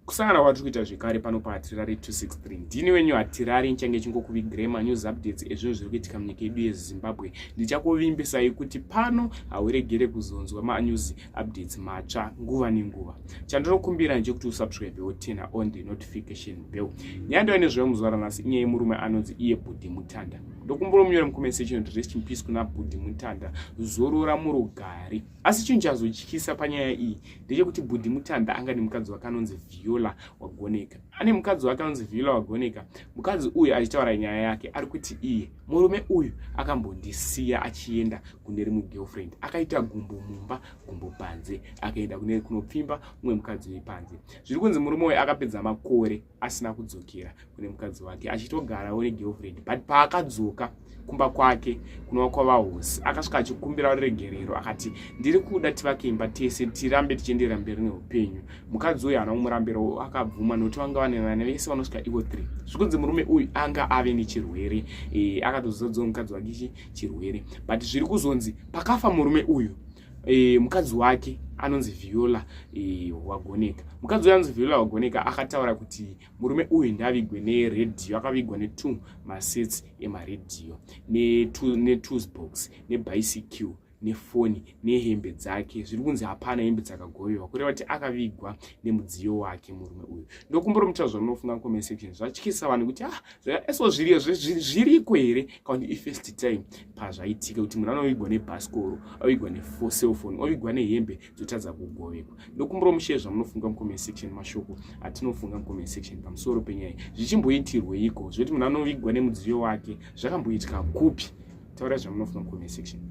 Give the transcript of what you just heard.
Kusangana kwatiri kuita zvekare pano paHatirari 263. Ndini wenyu Hatirari, nichange chingokuvigirai manews updates ezvinhu zviri kuitika munyika yedu yeZimbabwe. Ndichakuvimbisai kuti pano hauregere kuzonzwa manews updates matsva nguva nenguva. Chandinokumbira ndechekuti usubscribe woturn on the notification bell. Nyaya ndauya nezvayo muzuva ranhasi inyaya yemurume anonzi iye Bhudhi Mutanda. Ndokumbura munyore mucomment section kuti rest in peace kuna Bhudhi Mutanda, zorora murugare. Asi chinhu chazotyisa panyaya iyi ndechekuti Bhudhi Mutanda anga nemukadzi wake anonzi Viola Wagoneka. Ane mukadzi wake anonzi Viola Wagoneka. Mukadzi uyu achitaura nyaya yake ari kuti iye murume uyu akambondisiya achienda kune rimwe girlfriend, akaita gumbo mumba gumbo panze, akaenda kune kunopfimba mumwe mukadzi wepanze. Zviri kunzi murume uyu akapedza makore asina kudzokera kune mukadzi wake, achitogarawo negirlfriend, but paakadzoka kumba kwake kunova kwavahosi akasvika achikumbira ruregerero, akati ndiri kuda tivake imba tese, tirambe tichienderera mberi neupenyu. Mukadzi uyu haana kumurambira, akabvuma nokuti vanga vane vana vese vanosvika ivo 3. Zvikunzi murume uyu anga ave nechirwere, akatozadzawo mukadzi wake chirwere, but zviri kuzonzi pakafa murume uyu, mukadzi wake anonzi Viola Wagoneka, mukadzi uyu anonzi Viola Wagoneka akataura kuti murume uyu ndavigwe neredhiyo, akavigwa ne2 masets emaredhiyo, netoolbox, nebicycle, nefoni, nehembe dzake. Zviri kunzi hapana hembe dzakagovewa, kureva kuti akavigwa nemudziyo wake murume uyu. Ndokumbura mutaura zvamunofunga mucomment section. Zvatyisa vanhu kuti ah, eso zviriko here kana kuti ifirst time pazvaitika kuti munhu anovigwa nebhasikoro, avigwa necellphone, ovigwa nehembe dzotadza kugovekwa. Ndokumbura mushe zvamunofunga mucomment section, mashoko atinofunga mucomment section pamusoro penyaya. Zvichimboitirweiko zvekuti munhu anovigwa nemudziyo wake? Zvakamboitika kupi? Taurai zvamunofunga mucomment section.